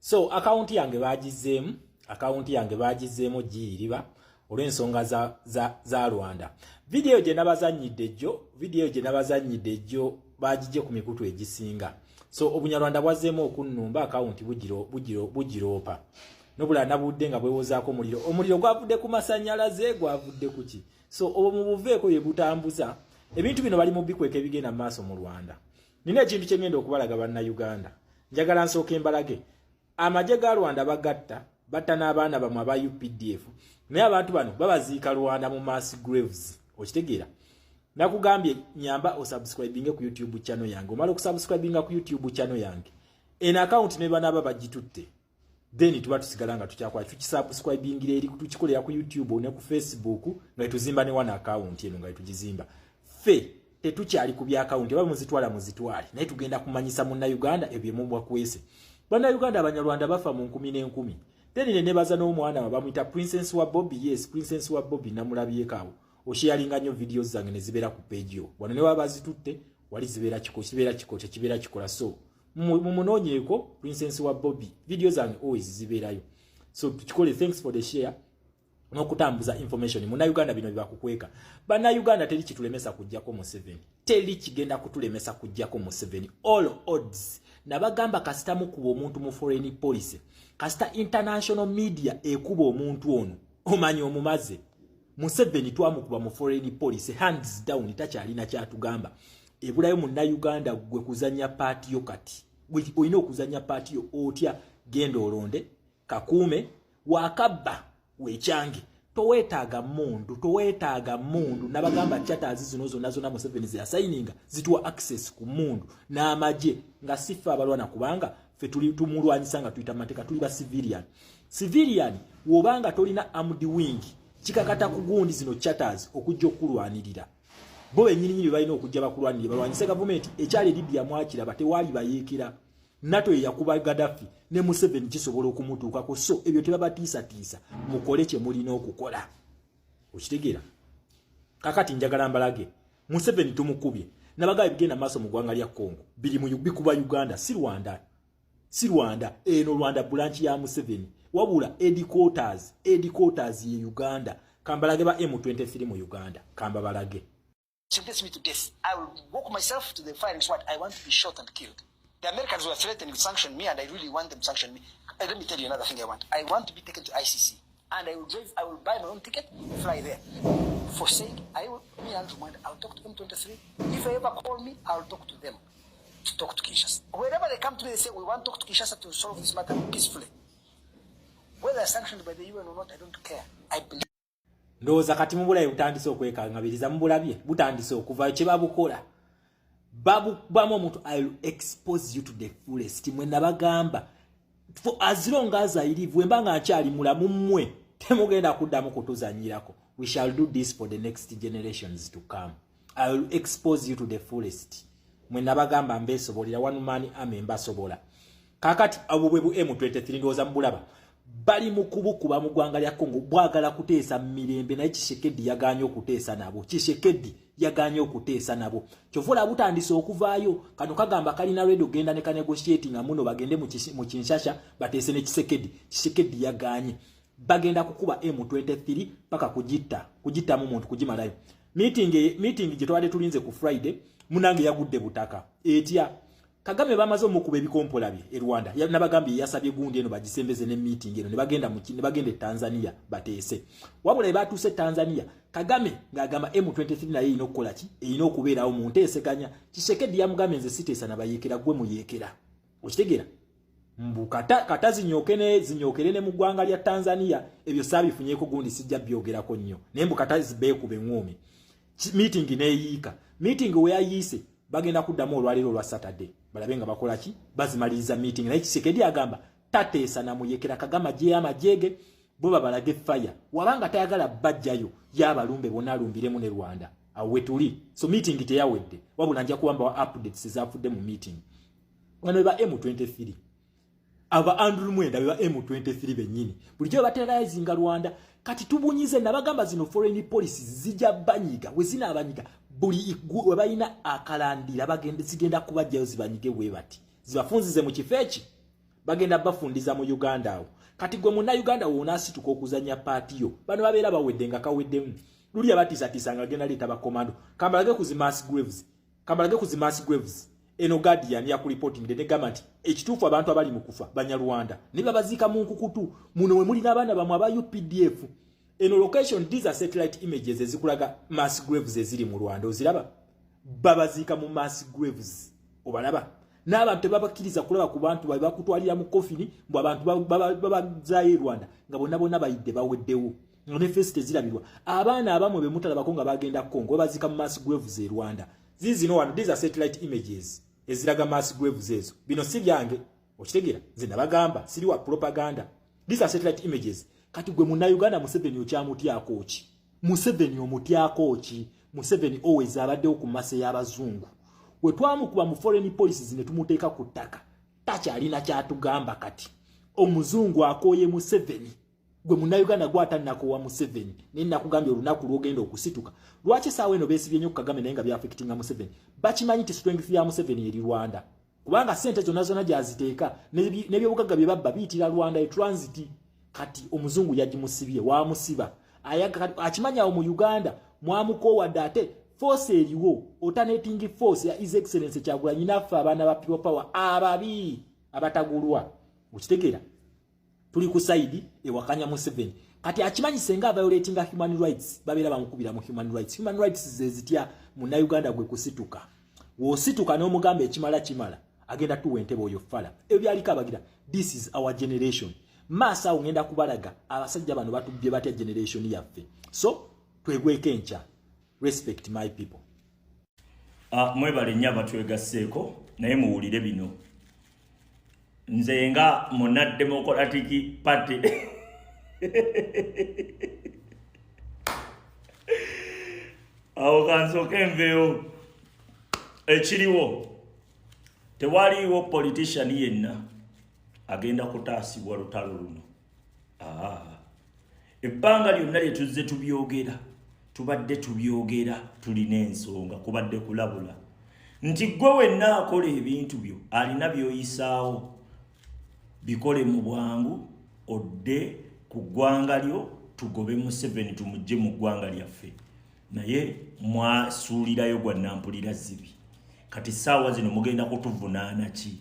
So akawunti yange bagizeemu, akawunti yange bagizeemu giyiriba olw'ensonga za Rwanda. Vidiyo gye nabazannyidde jjo, vidiyo gye nabazannyidde jjo bagijje ku mikutu egisinga. So Obunyarwanda bwazzeemu okunnumba, akawunti bugiroopa. Nobula nabudde nga bwewozaako omuliro, omuliro gwavudde ku masannyalaze, gwavudde ku ki? So obwo mubuveeko, bye butambuza ebintu bino, bali mu bikweka ebigenda mu maaso mu Rwanda. Nina ekintu kye ngenda okubalaga, Bannayuganda. Njagala nsooka embalage amagye ga Rwanda bagatta, batta n'abaana bamwe aba UPDF, naye abantu bano babaziika Rwanda mu mass graves. Okitegeera? Nakugambye nyamba osubscribinge ku YouTube channel yange. Omala okusubscribinga ku YouTube channel yange, eno account ne banaaba bagitutte, then tuba tusigala nga tukyakola, tukisubscribingira eri, tukikolera ku YouTube ne ku Facebook, nga tuzimba ne one account eno nga tugizimba. Ffe tetukyali ku bya account, oba muzitwala muzitwale, naye tugenda kumanyisa Munnayuganda ebyo mubwakwese. Bannayuganda, Abanyarwanda bafa mu nkumi n'enkumi. Then ne nebaza n'omwana we bamuyita Princess wa Bobby. Yes, Princess wa Bobby, namulabyeko awo osharinga nnyo videos zange ne zibeera ku page yo wano, ne waba zitutte wali zibeera kiko, kibeera kiko, tekibeera kikola. So mumunoonyeeko Princess wa Bobby, video zange always zibeerayo. So tukikole. Thanks for the share n'okutambuza information. Munnayuganda, bino byebakukweka. Bannayuganda, teri kitulemesa kujjako Museveni, teri kigenda kutulemesa kujjako Museveni, all odds. Nabagamba, kasita mukuba omuntu mu foreign policy, kasita international media ekuba omuntu ono, omanya omumaze. Museveni twamukuba mu foreign policy, hands down, takyalina kyatugamba. Ebulayo Munnayuganda gwe kuzanya part yo. Kati olina okuzanya part yo otya? Genda olonde kakuume wakabba wekyange. Toweetaaga mundu, toweetaaga mundu. Nabagamba charters zino zonna zonna Museveni zeyasayininga zituwa access ku mundu n'amagye, nga si ffe abalwana, kubanga ffe tumulwanyisa nga tuyita mateeka, tuli ba civilian. Civilian wobanga tolina armed wing, kikakata ku gundi zino charters okujja okulwanirira. Bo bennyininyini balina okujja bakulwanirire, balwanyise gavumenti. Ekyali Libya mwakiraba, tewaali bayeekera. NATO yeyakuba Gaddafi, ne Museveni kisobola okumutuukako. So ebyo tebabatiisatiisa, mukole kye mulina okukola. Okitegeera? Kakati njagala mbalage Museveni tumukubye. Nabagaba ebigenda maaso mu ggwanga lya Congo biri mu bikuba Uganda, si Rwanda, si Rwanda. Eno Rwanda branch ya Museveni, wabula headquarters, headquarters ye Uganda. Kambalage ba M23 mu Uganda, kamba balage. Sentence me to death. I will walk myself to the firing squad. I want to be shot and killed. The Americans were threatening to sanction me, and I really want them to sanction me. Let me tell you another thing I want. I want to be taken to ICC, and I will drive. I will buy my own ticket, fly there. For saying, I will, me Andrew Mwenda, I'll talk to M23. If they ever call me, I'll talk to them. To talk to Kinshasa. Wherever they come to me, they say, "We want to talk to Kinshasa to solve this matter peacefully." Whether sanctioned by the UN or not, I don't care. I believe. Ndowooza kati mubulaye butandise okwekangabiriza, mubulabye butandise okuva kye babukola, babukubamu omuntu. I will expose you to the fullest. Mwe nabagamba, for as long as I live, wemba nga nkyali mulamu, mmwe temugenda kuddamu kutuzanyirako. We shall do this for the next generations to come. I will expose you to the fullest. Mwe nabagamba mbeesobolera, one man army, mbasobola. Kakati obwo bwe bu M23, ndowooza mubulaba bali mu kubukuba mu ggwanga lya Congo. Bwagala kuteesa mu mirembe, naye Tshisekedi yagaanye okuteesa nabo. Tshisekedi yagaanye okuteesa nabo, kyova olaba butandise okuvaayo. Kano kagamba kalina ready ogenda ne kanegotiating nga muno, bagende mu Kinshasa bateese ne Tshisekedi. Tshisekedi yagaanye. Bagenda kukuba M23 paka kugitta, kugittamu muntu, kugimalayo. Meeting gye twabadde tulinze ku Friday, munange, yagudde butaka etya? Kagame bamaze omukuba ebikompola bye e Rwanda. Nabagambye yasabye gundi eno bagisembeze ne meeting eno, ne bagenda e Tanzania bateese. Wabula ebatuuse e Tanzania, Kagame ng'agamba M23 naye erina okukola ki? Erina okubeerawo mu nteeseganya. Tshisekedi yamugambye, "Nze siteesa nabayeekera, gwe muyeekera." Okitegeera? Mbu kata zinyoke ne zinyokere ne mu ggwanga lya Tanzania. Ebyo saabifunyeeko gundi, sijja byogerako nnyo, naye mbu kata zibeekuba eŋŋuumi. Meeting neeyiika. Meeting we yayiise, bagenda kuddamu olwaleero olwa Saturday, balabe nga bakola ki, bazimaliriza meeting. Naye Tshisekedi agamba tateesa namuyekera. Kagame aggyeyo amagye, bo babalage fire. Wabanga tayagala bajjayo, yabalumbe bonna, alumbiremu ne Rwanda. Awo wetuli. So meeting teyawedde, wabula nja kuwamba updates ezafudde mu meeting. Bano ba M23, aba Andrew Mwenda beba M23 bennyini, bulijjo baterrorizinga Rwanda. Kati tubunyize. Nabagamba zino foreign policies zijja banyiga. We zinaabanyiga, buli we balina akalandira bagende, zigenda kubajjayo zibanyige bwe bati, zibafunzize mu kifo eki. Bagenda bafundiza mu Uganda awo. Kati gwe Munnayuganda w'onaasituka okuzannya part yo, bano babeera bawedde nga kaweddemu. Luli abatiisatiisa nga agenda leeta bakomando. Kambalage ku zi mass graves, kambalage ku zi mass graves. Eno Guardian yakureportingde negamba nti ekituufu abantu abali mu kufa Banyarwanda ne babaziika mu nkukutu. Muno we muli n'abaana bamwe aba UPDF. Eno location, these are satellite images ezikulaga mass graves eziri mu Rwanda. Oziraba, babaziika mu mass graves, obalaba. N'abantu tebabakkiriza kulaba ku bantu babe, bakutwalira mu kofini mbu abantu babazaayo e Rwanda nga bonna bonna bayidde, baweddewo, nga ne face tezirabirwa. Abaana abamwe be mutalabako nga bagenda Congo, babaziika mu mass graves e Rwanda. Zizino wano, these are satellite images eziraga mass graves ezo. Bino si byange, okitegeera? Nze nabagamba siri wa propaganda. These are satellite images. Kati gwe Munnayuganda, Museveni okyamutyako ki? Museveni omutyako ki? Museveni always abaddewo ku mercy y'abazungu. We twamukuba mu foreign policies ne tumuteeka ku ttaka, takyalina kyatugamba. Kati omuzungu akooye Museveni. Gwe Munnayuganda gwatannakoowa Museveni, naye nakugambye olunaku lwogenda okusituka. Lwaki saawa eno beesibye nnyo ku Kagame, naye nga byaffectinga Museveni? Bakimanyi nti strength ya Museveni eri Rwanda, kubanga sente zonna zonna gyaziteeka n'ebyobugagga bye babba biyitira Rwanda e transit. Kati omuzungu yagimusibye, wamusiba, akimanyi awo mu Uganda mwamukoowadde. Ate force eriwo, alternating force ya His Excellence Kyagulanyi naffe abaana ba People Power ababi abatagulwa, okitegeera? Tuli ku side ewakanya Museveni. Kati akimanyi senga violatinga human rights, babeera bamukubira mu human rights. Human rights zezitya? Munnayuganda gwe kusituka, wosituka n'omugamba ekimala kimala, agenda tuwa entebe oyo fala. Ebyo byaliko abagira. This is our generation. Maaso awo ngenda kubalaga abasajja bano batubbye batya generation yaffe. So twegweko enkya. Respect, my people. Mwebale nnyo abatwegasseeko, naye muwulire bino. Nze nga muna Democratic Party, awo kansooke nveewo. Ekiriwo, tewaliiwo politician yenna agenda kutaasibwa lutalo luno. Ebbanga lyonna lye tuzze tubyogera, tubadde tubyogera tulina ensonga, kubadde kulabula nti gwe wenna akola ebintu byo, alina by'oyisaawo, bikole mu bwangu, odde ku ggwanga lyo, tugobe Museveni, tumugye mu ggwanga lyaffe. Naye mwasuulirayo gwa nampulira zibi. Kati saawa zino mugenda kutuvunaana ki?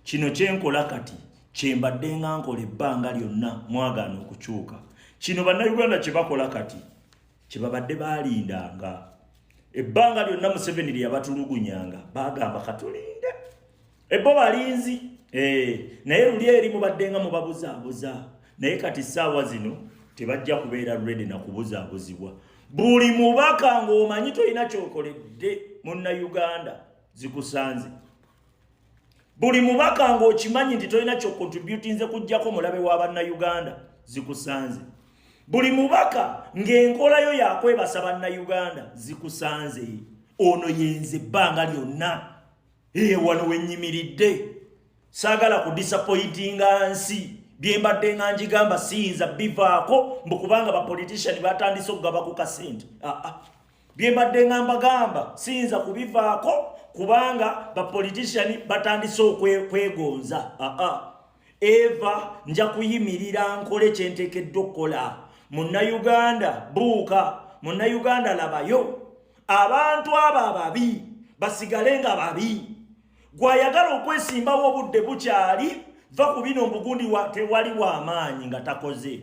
Kino kyenkola kati kyembadde nga nkola ebbanga lyonna, mwagaana okukyuka. Kino Bannayuganda kye bakola kati kyebabadde baalindanga ebbanga lyonna. Museveni lye yabatulugunyanga, bagamba katulinde ebo balinzi. Naye luli eri mubadde nga mubabuzaabuza, naye kati saawa zino tebajja kubeera ready na kubuzaabuzibwa. Buli mubaka ng'omanyi tolina kyokoledde Munnayuganda, zikusanze. Buli mubaka ng'okimanyi nti tolina kyocontributinze kujjako mulabe wa Bannayuganda, zikusanze. Buli mubaka ng'enkolayo yakwebasa Bannayuganda, zikusanze. Ono yenze ebbanga lyonna wano wennyimiridde, saagala kudisappointinga nsi. Bye mbadde nga njigamba siyinza bivaako mbu kubanga bapolitician batandise okugaba ku kasente. Aa, bye mbadde nga mbagamba siyinza kubivaako kubanga bapolitician batandise okwegonza. Aa, eva nja kuyimirira nkole kyenteekeddwa okukola. Munnayuganda buuka, Munnayuganda labayo, abantu abo ababi basigale nga babi. Gwayagala okwesimbawo, obudde bukyali, va ku bino mbugundi. Tewali w'amaanyi nga takoze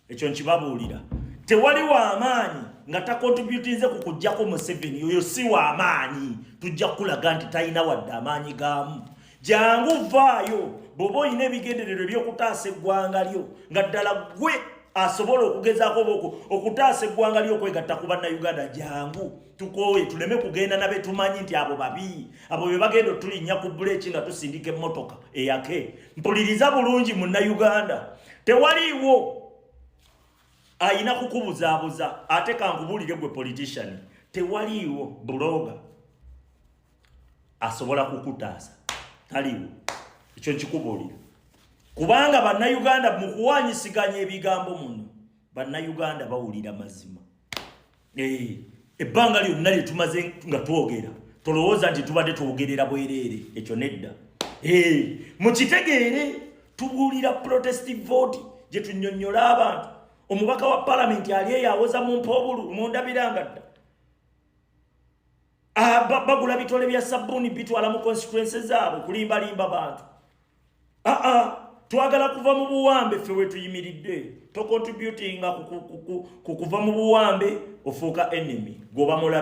ekyo, nkibabuulira. Tewali w'amaanyi nga tacontributinze ku kujjako Museveni, oyo si w'amaanyi. Tujja kukulaga nti talina wadde amaanyi gaamu. Jangu vaayo bw'oba olina ebigendererwa ebyokutaasa eggwanga lyo, nga ddala gwe asobola okugezaako oba okutaasa eggwanga lyo, okwegatta ku Bannayuganda. Jangu tukooye, tuleme kugenda na betumanyi nti abo babi, abo be bagenda otulinnya ku buleeki nga tusindika emmotoka eyake. Mpuliriza bulungi Munnayuganda, tewaliiwo ayina kukubuzaabuza. Ate kankubuulire gwe politician, tewaliiwo blogger asobola kukutaasa, taliiwo. Ekyo nkikubuulira kubanga Bannayuganda mu kuwanyisiganya ebigambo muno, Bannayuganda bawulira mazima. Ebbanga lyonna lye tumaze nga twogera, tolowooza nti tubadde twogerera bwereere, ekyo nedda. Mukitegeere, Tubuulira protest vote gye tunnyonnyola abantu. Omubaka wa palamenti ali eyo awoza mu mpa obululu, mundabiranga dda. Bagula bitole bya sabbuuni, bitwala mu constituency zaabwe kulimbalimba bantu. Aa, twagala kuva mu buwambe. Ffe we tuyimiridde, tocontributinga ku kuva mu buwambe, ofuuka enemy gwoba mulabe.